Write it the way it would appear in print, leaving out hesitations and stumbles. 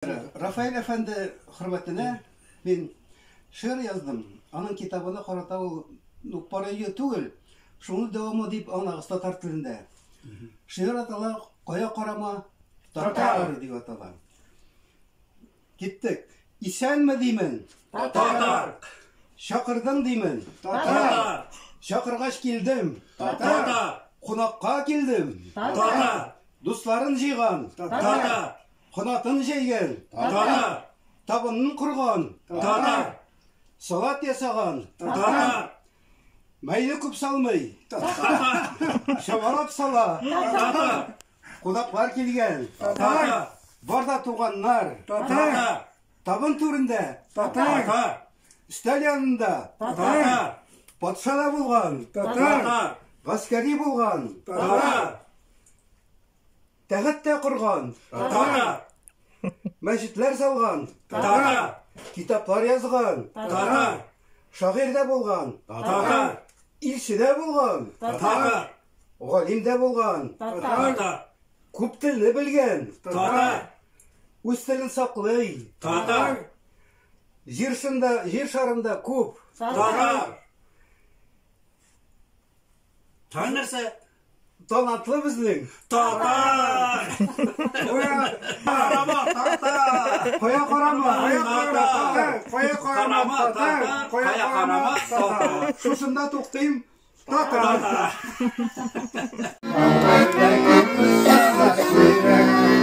Рафаэль әфәнде хөрмәтенә мин шигырь яздым. Аның китабына карата ул ну, пародия түгел, шуны дәвамы дип аңлагыз татар телендә. Шигырь атала Кая карама татар дип атала. Киттек. Исәнме димен. Татар. Чакырдың димен. Татар. Чакыргач килдем. Татар. Кунакка килдем. Татар. Дусларын җыйган. Татар. Канатын җәйгән. Татар. Табынын корган. Татар. Салат ясаган. Татар. Майны күп салмый. Татар. Чамалап сала. Татар. Кунаклар килгән. Татар. Бар да туганнар. Татар. Табын түрендә. Татар. Өстәл янында. Татар. Патша да булган. Татар. Гаскәри булган. Татар. Тәхет тә корган. Татар. Мәчетләр салган. Татар. Китаплар язган. Татар. Шагыйрь дә булган. Татар. Илче дә булган. Татар. Галим дә булган. Татар. Күп телне белгән. Татар. Үз телен саклый. Татар. Җир шында, җир шарында күп. Татар. Тагын нәрсә? Талантлы безнең. Татар! Карама, татар! Кая карама. Кая карама, Кая карама, татар! Кая карама, татар! Шушында туктыйм. Татар. Татар! Татар.